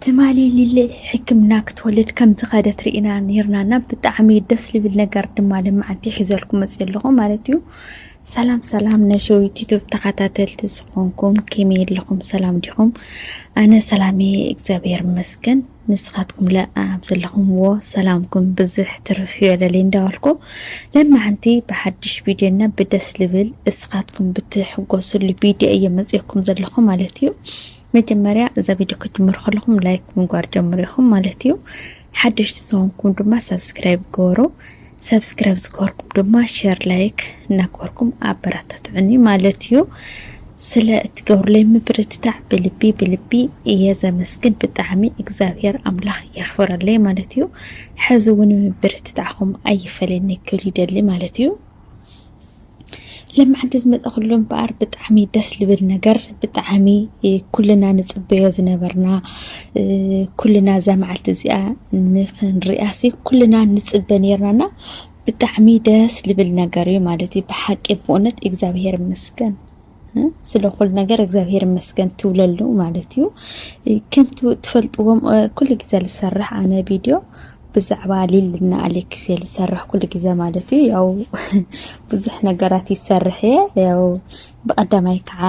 ትማሊ ሊሊ ሕክምና ክትወልድ ከም ዝኸደት ርኢና ነይርናና። ብጣዕሚ ደስ ልብል ነገር ድማ ለማዓንቲ ሒዘልኩም መፅእ ኣለኹ ማለት እዩ። ሰላም ሰላም፣ ናይ ሸዊት ዩቱብ ተኸታተልቲ ዝኾንኩም ከመይ ኣለኹም? ሰላም ዲኹም? ኣነ ሰላም እየ፣ እግዚኣብሔር ይመስገን። ንስኻትኩም ለኣ ኣብ ዘለኹምዎ ሰላምኩም ብዝሕ ትርፍ ይበለለይ እንዳበልኩ፣ ለማዓንቲ ብሓድሽ ቪድዮና ብደስ ልብል እስኻትኩም ብትሕጎሱሉ ቪድዮ እየ መፅእኩም ዘለኹ ማለት እዩ። መጀመርያ እዛ ቪድዮ ክትጅምሩ ከለኹም ላይክ ምግባር ጀምሩ ኢኹም ማለት እዩ። ሓደሽቲ ዝኾንኩም ድማ ሰብስክራይብ ግበሩ። ሰብስክራይብ ዝገበርኩም ድማ ሸር፣ ላይክ እናገበርኩም ኣበረታትዑኒ ማለት እዩ። ስለ እትገብሩለይ ምብርትታዕ ብልቢ ብልቢ እየ ዘመስግን። ብጣዕሚ እግዚኣብሔር ኣምላኽ የኽብረለይ ማለት እዩ። ሕዚ እውን ምብርትታዕኹም ኣይፈለየኒ ክብል ይደሊ ማለት እዩ። ለማዓንቲ ዝመፀኹሉ እምበኣር ብጣዕሚ ደስ ልብል ነገር፣ ብጣዕሚ ኩልና ንፅበዮ ዝነበርና፣ ኩልና እዛ መዓልቲ እዚኣ ንክንሪኣሲ ኩልና ንፅበ ነይርናና። ብጣዕሚ ደስ ልብል ነገር እዩ ማለት እዩ። ብሓቂ ብእውነት እግዚኣብሔር ይመስገን፣ ስለ ኩሉ ነገር እግዚኣብሔር ይመስገን ትብለሉ ማለት እዩ። ከምቲ ትፈልጥዎም ኩሉ ግዜ ዝሰርሕ ኣነ ቪድዮ ብዛዕባ ሊልና ኣሌክስ እየ ዝሰርሕ ኩሉ ግዜ ማለት እዩ። ያው ብዙሕ ነገራት ይሰርሕ እየ። ያው ብቐዳማይ ከዓ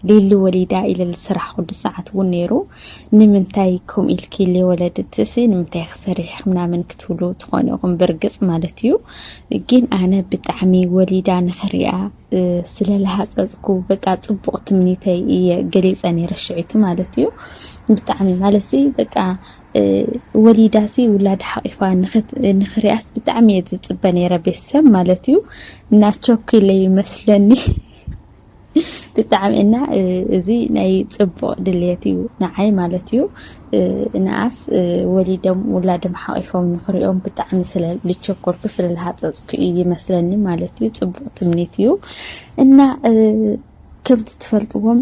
ሊሊ ወሊዳ ኢለ ዝስራሕ ኩሉ ሰዓት እውን ነይሩ። ንምንታይ ከምኡ ኢልኪ ሊሊ ወለደትሲ ንምንታይ ክሰሪሕ ምናምን ክትብሉ ትኾኑ ኢኹም ብርግፅ ማለት እዩ። ግን ኣነ ብጣዕሚ ወሊዳ ንኽሪኣ ስለ ዝሃፀፅኩ በቃ ፅቡቕ ትምኒተይ እየ ገሊፀ ነይረ ሽዒቱ ማለት እዩ። ብጣዕሚ ማለት ሲ በቃ ወሊዳሲ ውላድ ሓቂፋ ንኽሪኣስ ብጣዕሚ እየ ዝፅበ ነይረ ቤተሰብ ማለት እዩ። እና ቸኩለ ይመስለኒ ብጣዕሚ እና እዚ ናይ ፅቡቕ ድልየት እዩ ንዓይ ማለት እዩ። ንኣስ ወሊዶም ውላዶም ሓቂፎም ንኽሪኦም ብጣዕሚ ስለ ልቸኮልኩ ስለ ልሃፀፅኩ እዩ ይመስለኒ ማለት እዩ። ፅቡቕ ትምኒት እዩ እና ከምቲ ትፈልጥዎም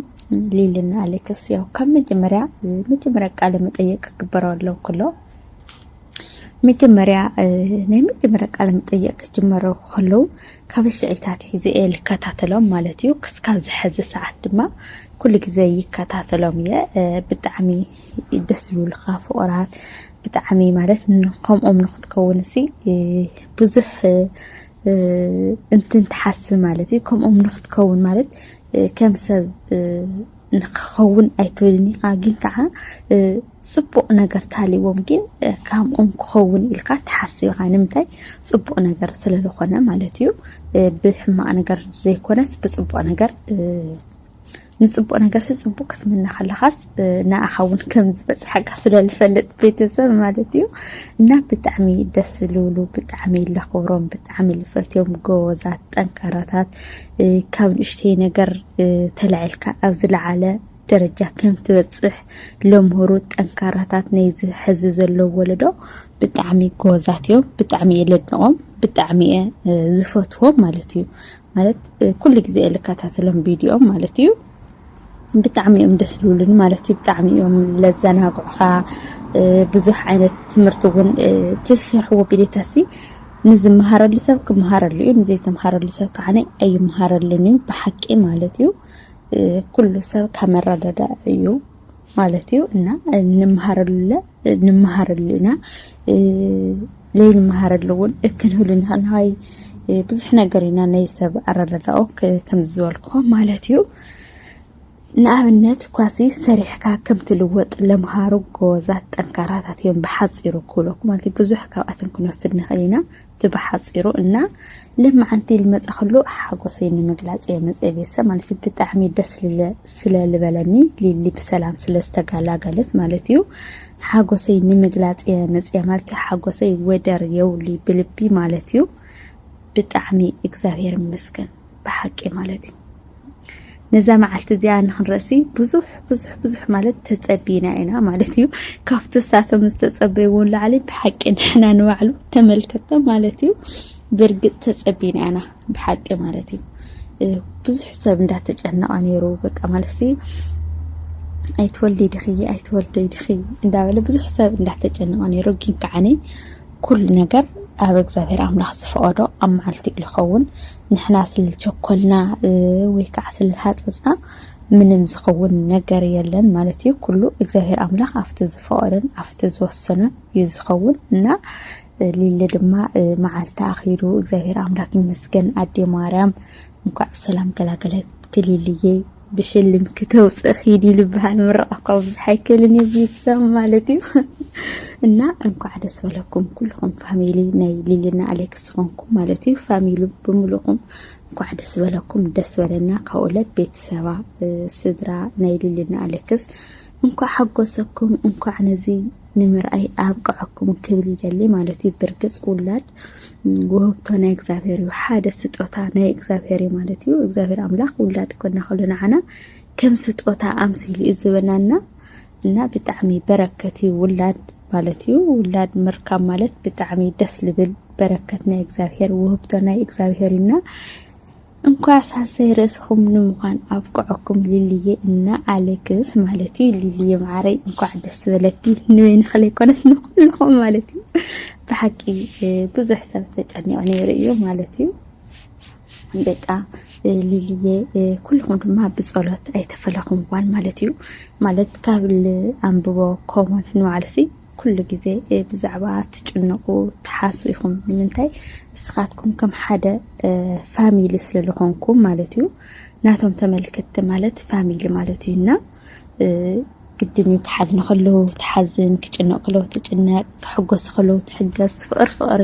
ሊልና ኣሌክስ ያው ካብ መጀመርያ መጀመርያ ቃለ መጠየቅ ክግበረሎም ከሎ መጀመርያ ናይ መጀመርያ ቃለ መጠየቅ ክጅመሩ ከለዉ ካብ ሽዒታት ሒዘ እየ ልከታተሎም ማለት እዩ። ክስካብ ዝሐዚ ሰዓት ድማ ኩሉ ግዜ ይከታተሎም እየ። ብጣዕሚ ደስ ዝብሉካ ፍቑራት ብጣዕሚ ማለት ከምኦም ንክትከውን ሲ ብዙሕ እንትን ትሓስብ ማለት እዩ። ከምኦም ንክትከውን ማለት ከም ሰብ ንክኸውን ኣይትብልን ኢኻ፣ ግን ከዓ ፅቡቕ ነገር ታልዎም ግን ከምኦም ክኸውን ኢልካ ትሓስብ ኢኻ። ንምንታይ? ፅቡቕ ነገር ስለዝኾነ ማለት እዩ። ብሕማቕ ነገር ዘይኮነስ ብፅቡቕ ነገር ንፅቡቕ ነገርሲ ፅቡቕ ክትምነ ከለኻስ ንኣኻ እውን ከም ዝበፅሐካ ስለ ዝፈልጥ ቤተሰብ ማለት እዩ። እና ብጣዕሚ ደስ ዝብሉ ብጣዕሚ ለኽብሮም ብጣዕሚ ልፈትዮም ጎበዛት ጠንካራታት ካብ ንእሽተይ ነገር ተላዒልካ ኣብ ዝለዓለ ደረጃ ከም ትበፅሕ ለምህሩ ጠንካራታት ናይዚ ሕዚ ዘሎ ወለዶ ብጣዕሚ ጎበዛት እዮም። ብጣዕሚ እየ ለድንቖም ብጣዕሚ እየ ዝፈትዎም ማለት እዩ። ማለት ኩሉ ግዜ እየ ልከታተሎም ቪድዮም ማለት እዩ። ብጣዕሚ እዮም ደስ ዝብሉኒ ማለት እዩ። ብጣዕሚ እዮም ለዘናግዑኻ። ብዙሕ ዓይነት ትምህርቲ እውን ትሰርሕዎ ቪድዮታሲ ንዝመሃረሉ ሰብ ክመሃረሉ እዩ፣ ንዘይተምሃረሉ ሰብ ከዓ ኣይመሃረሉን እዩ ብሓቂ ማለት እዩ። ኩሉ ሰብ ካብ መረዳዳእ እዩ ማለት እዩ እና ንምሃረሉ ንምሃረሉ ኢና። ለይንመሃረሉ እውን እክንህሉ ንኽእል ንኻይ ብዙሕ ነገር ኢና ናይ ሰብ ኣረዳዳኦ ከምዚ ዝበልኩ ማለት እዩ። ንኣብነት ኳሲ ሰሪሕካ ከም ትልወጥ ለምሃሩ ጎበዛት ጠንካራታት እዮም ብሓፂሩ ክብለኩም ማለት እዩ። ብዙሕ ካብኣቶም ክንወስድ ንኽእል ኢና። እቲ ብሓፂሩ እና ለማዓንቲ ልመፃ ከሎ ሓጎሰይ ንምግላፅ እየ መፅየ ቤተሰብ ማለት እዩ። ብጣዕሚ ደስ ስለ ልበለኒ ሊሊ ብሰላም ስለ ዝተጋላገለት ማለት እዩ። ሓጎሰይ ንምግላፅ እየ መፅየ ማለት እዩ። ሓጎሰይ ወደር የውሊ ብልቢ ማለት እዩ። ብጣዕሚ እግዚኣብሔር ይመስገን ብሓቂ ማለት እዩ። ነዛ መዓልቲ እዚኣ ንክንርእሲ ብዙሕ ብዙሕ ብዙሕ ማለት ተፀቢና ኢና ማለት እዩ። ካብቲ እሳቶም ዝተፀበይዎ ንላዕሊ ብሓቂ ንሕና ንባዕሉ ተመልከቶ ማለት እዩ። ብርግፅ ተፀቢና ኢና ብሓቂ ማለት እዩ። ብዙሕ ሰብ እንዳተጨነቐ ነይሩ በቃ ማለት ሲ ኣይትወልዲ ድኺ ኣይትወልዲ ድኺ እንዳበለ ብዙሕ ሰብ እንዳተጨነቐ ነይሩ። ግን ከዓኒ ኩሉ ነገር ኣብ እግዚኣብሔር ኣምላኽ ዝፈቐዶ ኣብ መዓልቲ እዩ ዝኸውን። ንሕና ስለ ዝቸኮልና ወይ ከዓ ስለ ዝሃፀፅና ምንም ዝኸውን ነገር የለን ማለት እዩ። ኩሉ እግዚኣብሔር ኣምላኽ ኣብቲ ዝፈቐዶን ኣብቲ ዝወሰኖን እዩ ዝኸውን። እና ሊሊ ድማ መዓልቲ ኣኺሉ እግዚኣብሔር ኣምላኽ ይመስገን። ኣዴ ማርያም እንኳዕ ብሰላም ገላገለትኪ ሊሊየ። ብሽልም ክተውፅእ ኪዲ ልበሃል ምርቃ እኳ ብዙሕ ኣይክእልን እዩ ቤተሰብ ማለት እዩ። እና እንኳዕ ደስ በለኩም ኩልኹም ፋሚሊ ናይ ሊልና ኣሌክስ ዝኾንኩም ማለት እዩ። ፋሚሊ ብምሉኹም እንኳዕ ደስ በለኩም፣ ደስ በለና። ካብኡለ ቤተሰባ ስድራ ናይ ሊልና ኣሌክስ እንኳዕ ሓጎሰኩም፣ እንኳዕ ነዚ ንምርኣይ ኣብቅዐኩም ክብል ይደሊ ማለት እዩ። ብርግፅ ውላድ ውህብቶ ናይ እግዚኣብሔር እዩ፣ ሓደ ስጦታ ናይ እግዚኣብሔር እዩ ማለት እዩ። እግዚኣብሔር ኣምላኽ ውላድ ኮና ከሎ ንዓና ከም ስጦታ ኣምሲሉ እዩ ዝበናና እና ብጣዕሚ በረከት እዩ ውላድ ማለት እዩ። ውላድ ምርካብ ማለት ብጣዕሚ ደስ ልብል በረከት ናይ እግዚኣብሔር ውህብቶ ናይ እግዚኣብሔር እዩና እንኳዕ ሳልሳይ ርእስኹም ንምዃን ኣብቅዐኩም ሊልየ እና ኣሌክስ ማለት እዩ። ሊልየ ማዓረይ እንኳዕ ደስ በለኪ። ንበይንኺ ለይኮነስ ንኹልኹም ማለት እዩ። ብሓቂ ብዙሕ ሰብ ተጨኒቑ ነይሩ እዩ ማለት እዩ። በቃ ሊልየ ኩልኹም ድማ ብፀሎት ኣይተፈለኹምዋን ማለት እዩ። ማለት ካብ ኣንብቦ ኮመንት ንባዕልሲ ኩሉ ግዜ ብዛዕባ ትጭነቑ ትሓስቡ ኢኹም። ንምንታይ ንስኻትኩም ከም ሓደ ፋሚሊ ስለዝኾንኩም ማለት እዩ። ናቶም ተመልከትቲ ማለት ፋሚሊ ማለት እዩ እና ግድን እዩ ክሓዝኑ ከለዉ ትሓዝን፣ ክጭነቕ ከለዉ ትጭነቕ፣ ክሕጎሱ ከለዉ ትሕገስ፣ ፍቕሪ ፍቕሪ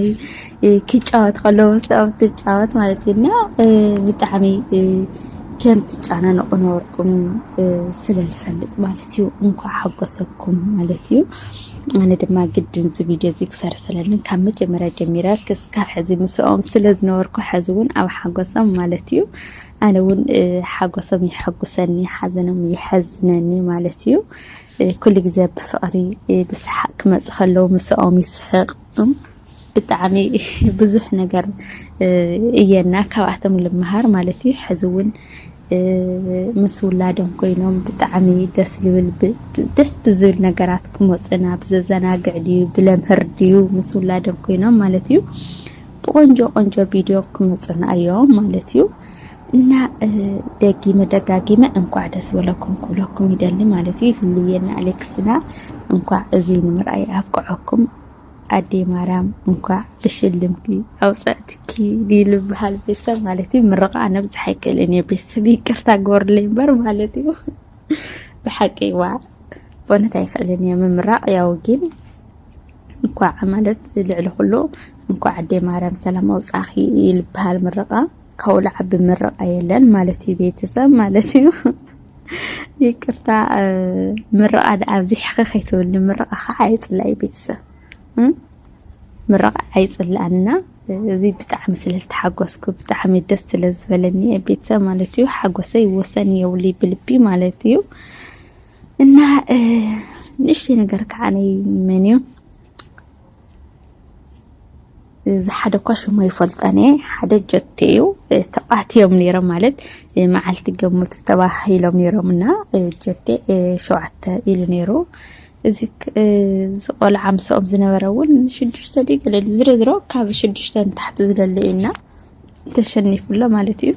ክጫወት ከለዉ ምስኦም ትጫወት ማለት እዩ እና ብጣዕሚ ከም ትጨናነቑ ነበርኩም ስለ ዝፈልጥ ማለት እዩ። እንኳዕ ሓጎሰኩም ማለት እዩ። ኣነ ድማ ግድን እዚ ቪድዮ እዚ ክሰርሕ ስለኒ ካብ መጀመርያ ጀሚረ ክስካብ ሕዚ ምስኦም ስለ ዝነበርኩ ሕዚ እውን ኣብ ሓጎሶም ማለት እዩ። ኣነ እውን ሓጎሶም ይሐጉሰኒ፣ ሓዘኖም ይሐዝነኒ ማለት እዩ። ኩሉ ግዜ ብፍቕሪ ብሰሓቕ ክመፅ ከለዉ ምስኦም ይስሕቕ። ብጣዕሚ ብዙሕ ነገር እየና ካብኣቶም ልምሃር ማለት እዩ። ሕዚ እውን ምስ ውላዶም ኮይኖም ብጣዕሚ ደስ ልብል ደስ ብዝብል ነገራት ክመፁና ብዘዘናግዕ ድዩ ብለምህር ድዩ ምስ ውላዶም ኮይኖም ማለት እዩ። ብቆንጆ ቆንጆ ቪድዮ ክመፁና እዮም ማለት እዩ። እና ደጊመ ደጋጊመ እንኳዕ ደስ በለኩም ክብለኩም ይደሊ ማለት እዩ። ህልየና ኣሌክስና እንኳዕ እዚ ንምርኣይ ኣብቅዐኩም። ኣዴ ማርያም እንኳዕ ብሽልምኪ ኣውፀእትኪ ድዩ ልበሃል ቤተሰብ ማለት እዩ። ምርቃ ነብዝሕ ኣይክእልን እየ ቤተሰብ ይቅርታ ግበሩለይ እምበር ማለት እዩ። ብሓቂ ዋ በእውነት ኣይክእልን እየ ምምራቅ ያው ግን እንኳዕ ማለት ልዕሊ ኩሉ እንኳዕ ኣዴ ማርያም ሰላም ኣውፃእኪ ይልበሃል ምርቃ። ካብኡ ልዓቢ ምርቃ የለን ማለት እዩ ቤተሰብ ማለት እዩ። ይቅርታ ምርቃ ደኣ ኣብዚሕኺ ከይትብልኒ ምርቃ ከዓ ኣይፅላእ እዩ ቤተሰብ ምርቃ ኣይፅላእንና። እዚ ብጣዕሚ ስለ ዝተሓጎስኩ ብጣዕሚ ደስ ስለ ዝበለኒ ቤተሰብ ማለት እዩ። ሓጎሰይ ወሰን የብሉይ ብልቢ ማለት እዩ። እና ንእሽተይ ነገር ከዓ ናይ መን እዩ እዚ ሓደ እኳ ሽሙ ኣይፈልጦን እየ። ሓደ ጀቴ እዩ ተቃትዮም ነይሮም ማለት መዓልቲ ገምቱ ተባሂሎም ነይሮም እና ጀቴ ሸውዓተ ኢሉ ነይሩ። እዚ ቆልዓ ምስኦም ዝነበረ እውን ሽዱሽተ ድዩ ገለ ዝሮ ዝሮ ካብ ሽዱሽተ ንታሕቲ ዝለለ እዩ እና ተሸኒፉ ኣሎ ማለት እዩ።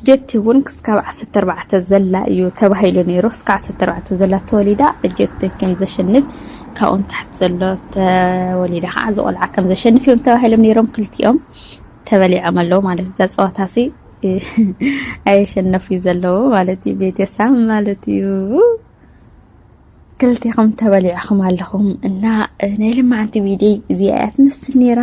ጀቲ እውን ክስካብ ዓሰርተ ኣርባዕተ ዘላ እዩ ተባሂሉ ነይሩ። እስካ ዓሰርተ ኣርባዕተ ዘላ ተወሊዳ ጀቲ ከም ዘሸንፍ ካብኡ ንታሕቲ ዘሎ ተወሊዳ ከዓ እዚ ቆልዓ ከም ዘሸንፍ እዮም ተባሂሎም ነይሮም። ክልቲኦም ተበሊዖም ኣለዉ ማለት እዛ ፀዋታ ሲ ኣየሸነፉ እዩ ዘለዉ ማለት እዩ ቤተሰብ ማለት እዩ። ክልቲኹም ተበሊዕኹም ኣለኹም እና ናይ ልማዓንቲ ቪድዮ እዚኣ እያ ትመስል ነይራ።